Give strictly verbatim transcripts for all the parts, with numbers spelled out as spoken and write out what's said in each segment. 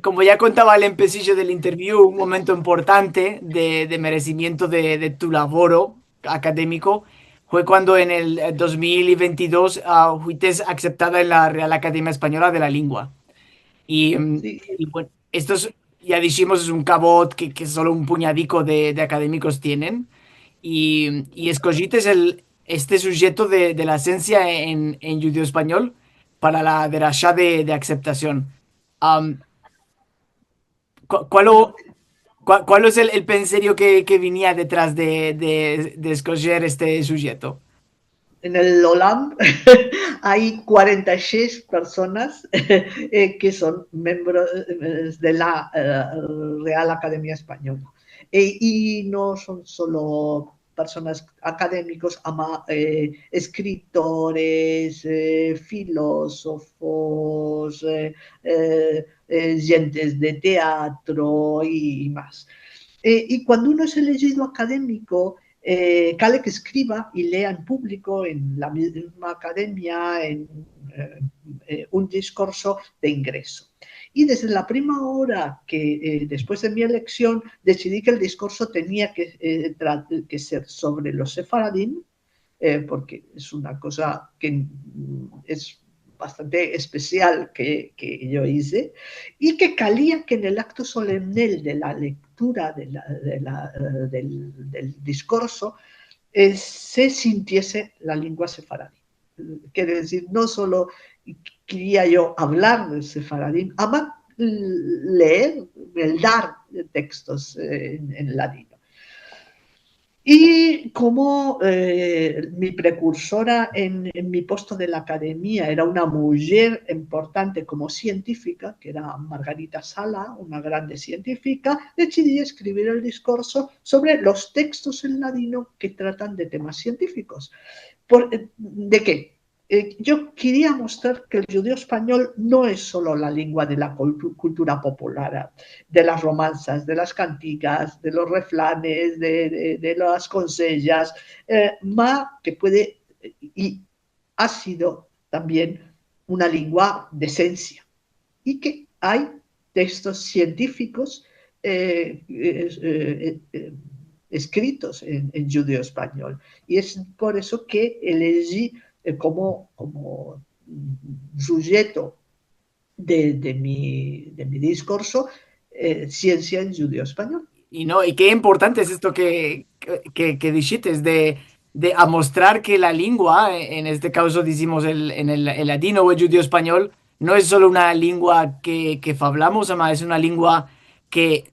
Komo ya kontava al empesijo del interview, un momento importante de, de meresimiento de, de tu lavoro akademiko fue kuando en el, eh, dos mil ventidós, ah, fuites akseptada en la Real Akademia Espanyola de la Lengua. I, mm, si, i, bueno, esto es, ya dishimos, es un kavod ke, ke solo un punyadiko de, de akademikos tienen. I, i eskojites el, este sujeto de, de la siensia en, en djudeo-espanyol para la derasha de, de akseptasion. Am, ku-, kual o-, kua-, kual es el, el penserio ke, ke venia detras de, de, de eskojer este sujeto? En el Olam ay kuarenta i sesh personas, eh, ke son miembros, eh, de la, eh, Real Akademia Espanyola. Eh, i no son solo personas akademikos, ama, eh, eskritores, eh, filozofos, eh, eh, eh, djentes de teatro i, i mas. Eh, i kuando uno es elejido akademiko, eh, kale ke eskriva i lea en publiko, en la mizma akademia, en, eh, eh, un diskorso de ingreso. I desde la prima ora ke, eh, despues de mi eleksion, desidi ke el diskorso tenia ke, eh, tra-, ke ser sovre los sefaradim, eh, porke es una koza ke, mm, es bastante espesial ke, ke yo ize, i ke kalia ke en el akto solemnel de la lektura de la, de la, eh, del, del diskorso, eh, se sintiese la lengua sefaradi. Kere dizir, no solo keria yo avlar del sefaradim, ama leer, meldar tekstos, eh, en, en ladino. I komo, eh, mi prekursora en, en mi posto de la akademia era una mujer importante komo sientifika, ke era Margarita Sala, una grande sientifika, desidi eskrivir el diskorso sovre los tekstos en ladino ke tratan de temas sientifikos. Por, eh, de ke? Eh, yo keria mostrar ke el djudeo-espanyol no es solo la lengua de la kultu-, kultura popular, de las romansas, de las kantigas, de los refranes, de, de, de las konsejas, eh, ma ke puede, i ha sido tambien una lengua de siensia, i ke ay tekstos sientifikos, eh, eh, eh, eh, eskritos en, en djudeo-espanyol. I es por esto ke eliji, eh, komo, komo, mm, sujeto de, de mi, de mi diskorso, eh, siensia en djudeo-espanyol. I no, i ke importante es esto ke, ke, ke dishites de, de amostrar ke la lengua, en este kavzo dizimos el, en el, el ladino o el djudeo-espanyol, no es solo una lengua ke, ke favlamos, ama es una lengua ke,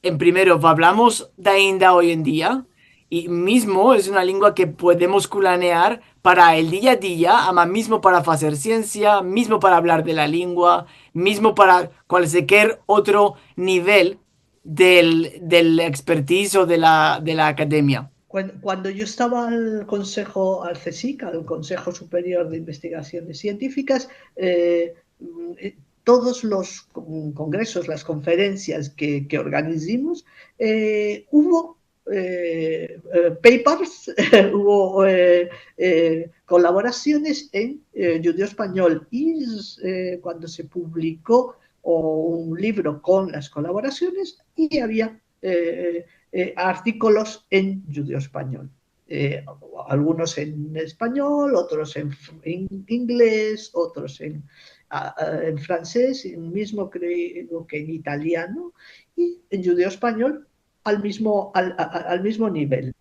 en primero, favlamos de ainda oy en dia, i mizmo es una lengua ke podemos kulanear para el dia a dia, ama mizmo para fazer siensia, mizmo para avlar de la lengua, mizmo para kualkier otro nivel del, del ekspertizo de la, de la akademia. Kuan-, kuando yo estava al konsejo, al CSIC, al Konsejo Superior de Investigasiones Sientifikas, eh, mm, eh, todos los kon-, kongresos, las konferensias ke, ke organizimos, eh, uvo, eh, eh, papers, uvo, eh, eh, kolaborasiones en, eh, djudeo-espanyol. I, eh, kuando se publiko o un livro kon las kolaborasiones, i avia, eh, eh, artikolos en djudeo-espanyol. Eh, algunos en espanyol, otros en f-, en inglez, otros en, a, a, en franses, i mizmo kreo ke en italiano, i en djudeo-espanyol al mizmo, al, a, a, al mizmo nivel,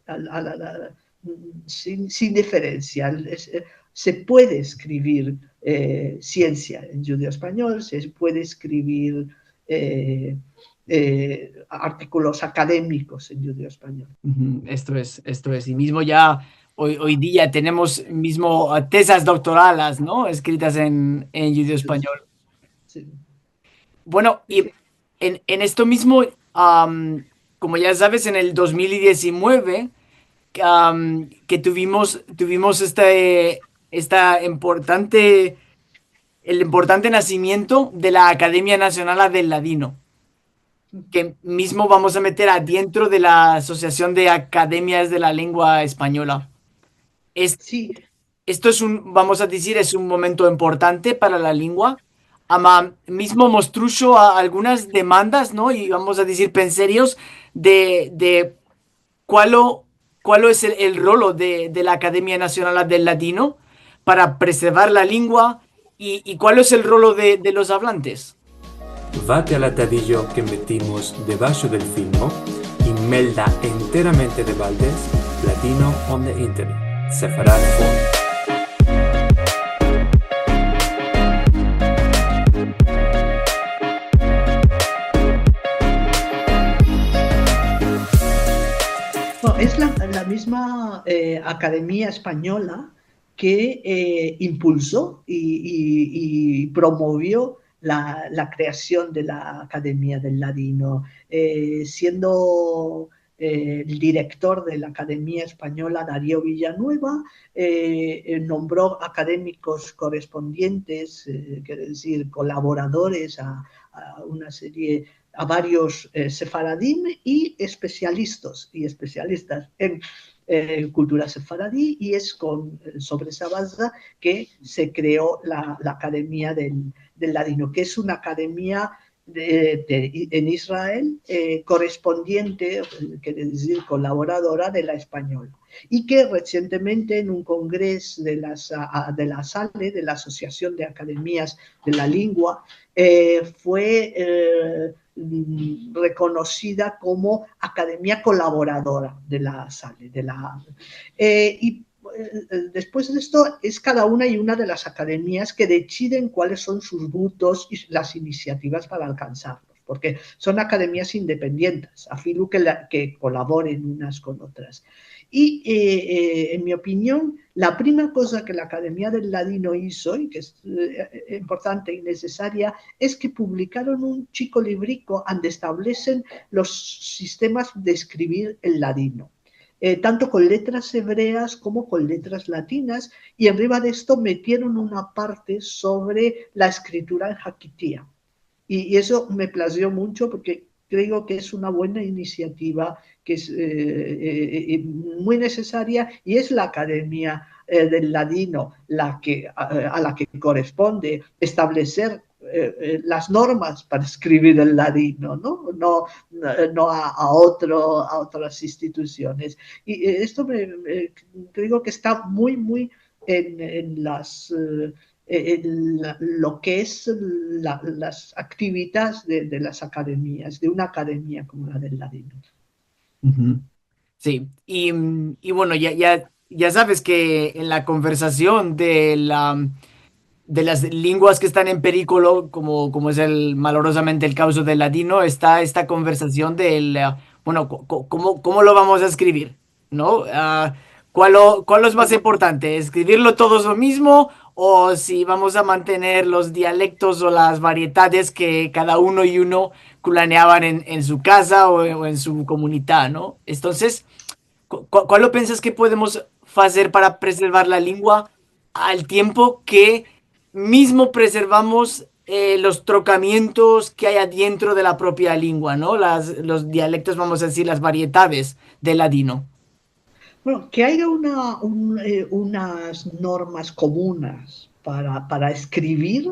al, al, al, al, mm, sin, sin diferensia. Al, es, eh, se puede eskrivir, eh, siensia en djudeo-espanyol, se puede eskrivir, eh, eh, artikolos akademikos en djudeo-espanyol. Uhu, esto es, esto es. I mizmo ya oy, oy dia tenemos mizmo, ah, tezas doktoralas, no? Eskritas en, en djudeo-espanyol. Si. Bueno, i en, en esto mizmo, am, komo ya saves, en el dos mil diezinueve, am, ke tuvimos, tuvimos esta, eh, esta importante, el importante nasimiento de la Akademia Nasionala del Ladino, ke mizmo vamos a meter adientro de la Asosiasion de Akademias de la Lengua Espanyola. Es- Si. Esto es un, vamos a dizir, es un momento importante para la lengua, ama mizmo mostrusho a algunas demandas, no? I vamos a dizir penserios de, de kualo, kualo es el, el rolo de, de la Akademia Nasionala del Ladino para preservar la lingua i, i kualo es el rolo de, de los avlantes. Vate al atadijo ke metimos debasho del filmo i melda enteramente de baldes Ladino on the Internet, Sefarad Forum. Bueno, es la, la mizma, eh, Akademia Espanyola ke, eh, impulso i, i, i promovio la, la kreasion de la Akademia del Ladino, eh, siendo, eh, el direktor de la Akademia Espanyola, Dario Villanueva, eh, eh, nombro akademikos korespondientes, eh, kero dizir, kolaboradores a, a una serie, a varios, eh, sefaradim i espesialistas, i espesialistas en, eh, kultura sefaradi, i es kon, eh, sovre esa baza ke se kreo la, la Akademia del, del Ladino, ke es una akademia de, de, en Israel, eh, korespondiente, eh, kero dizir, kolaboradora de la espanyola. I ke resientemente en un kongres de las, a, a, de la SALE, de la Asosiasion de Akademias de la Lengua, eh, fue, eh, mm, rekonosida komo akademia kolaboradora de la SALE, de la, eh, i, eh, eh, despues de esto es kada una i una de las akademias ke desiden kuales son sus butos i las inisiativas para alkansarlos, porke son akademias independientes, a fin ke la, ke kolaboren unas kon otras. I, eh, eh, en mi opinion, la prima koza ke la Akademia del Ladino izo, i ke es, eh, importante i nesesaria, es ke publikaron un chiko libriko ande establesen los sistemas de eskrivir el ladino, eh, tanto kon letras evreas komo kon letras latinas, i enriva de esto metieron una parte sovre la eskritura en hakitia. I, i eso me plazio muncho porke kreo ke es una buena inisiativa, ke es, eh, eh, eh, muy nesesaria, i es la Akademia, eh, del Ladino la ke, a, a la ke koresponde estableser, eh, eh, las normas para eskrivir el ladino, no? No, no, no a, a otro, a otras institusiones. I, eh, esto me, me, kreo ke esta muy, muy en, en las, eh, en la, lo ke es la, las aktividades de, de las akademias, de una akademia komo la del ladino. Uhu. Si, i, mm, i bueno, ya, ya, ya saves ke en la konversasion de la, de las lenguas ke estan en perikolo, komo, komo es el, malorozamente el kavzo del ladino, esta, esta konversasion del, eh, bueno, ko-, ko-, komo, komo lo vamos a eskrivir? No? A, kualo, kualo es mas importante? Eskrivirlo todos lo mizmo o si vamos a mantener los dialektos o las varietades ke kada uno i uno kulaneavan en, en su kaza o, o en su komunidad, no? Entonses, ku-, ku-, kualo pensas ke podemos fazer para preservar la lengua al tiempo ke mizmo preservamos, eh, los trokamientos ke ay adientro de la propia lengua, no? Las, los dialektos, vamos a dizir, las varietades del ladino. Bueno, ke aya una, un, eh, unas normas komunas para, para eskrivir,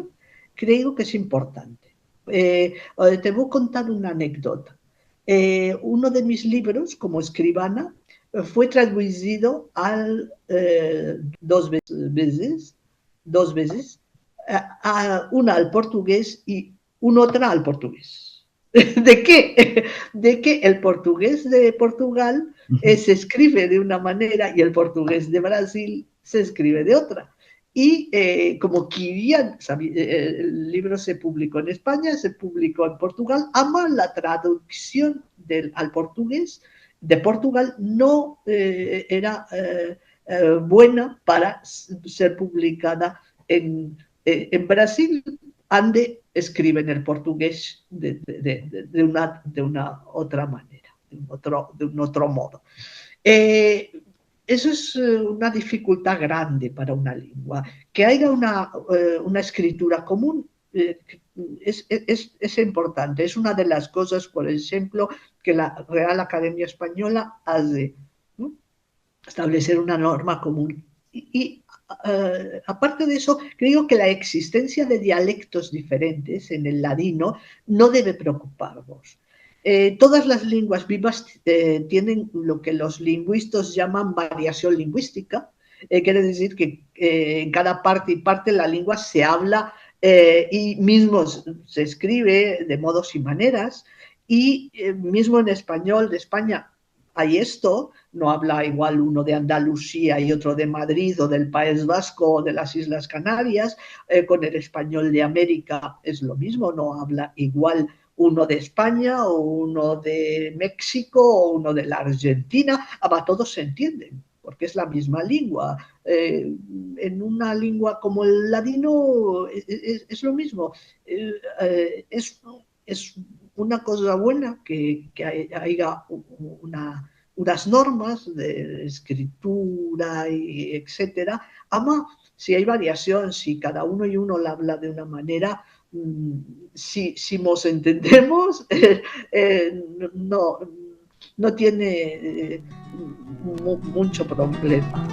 kreo ke es importante. Eh, eh, te vo a kontar una anekdota. Eh, uno de mis livros komo eskrivana, eh, fue traduzido al, eh, dos ve-, vezes, dos vezes, a, a, una al portugues i una otra al portugues. De ke? De ke el portugues de Portugal, uhu, eh, se eskrive de una manera i el portugues de Brazil se eskrive de otra. I, eh, komo kerian, sabi-, eh, el livro se publiko en Espanya, se publiko en Portugal, ama la traduksion del, al portugues de Portugal no, eh, era, eh, eh, buena para s-, ser publikada en, eh, en Brazil, ande eskriven el portugues de, de, de, de, de una, de una otra manera, de un otro, de un otro modo. Eh, eso es, eh, una difikultad grande para una lengua. Ke aya una, eh, una eskritura komun, eh, es, es, es, es importante. Es una de las kozas, por enshemplo, ke la Real Akademia Espanyola aze, no? Estableser una norma komun. I, i eh, aparte de eso, kreo ke la egzistensia de dialektos diferentes en el ladino no deve preokuparmos. Eh, todas las lenguas vivas, eh, tienen lo ke los linguistas yaman variasion linguistika, eh, kere dizir ke, eh, en kada parte i parte la lengua se avla, eh, i mizmo se eskrive de modos i maneras, i, eh, mizmo en espanyol de Espanya ay esto, no avla igual uno de Andalusia i otro de Madrid o del Pais Vasko o de las Izlas Kanarias, eh, kon el espanyol de Amerika es lo mizmo, no avla igual uno de Espanya o uno de Meksiko o uno de la Arjentina, ama todos se entienden, porke es la mizma lengua. Eh, en una lengua komo el ladino es, es, es lo mizmo. Eh, eh, es, es una koza buena ke, ke ay-, ayga u-, u-, una, unas normas de eskritura i etsetera. Ama si ay variasion, si kada uno i uno la avla de una manera, mm, si, si mos entendemos, eh, eh, no, no tiene, eh, mu-, muncho problema.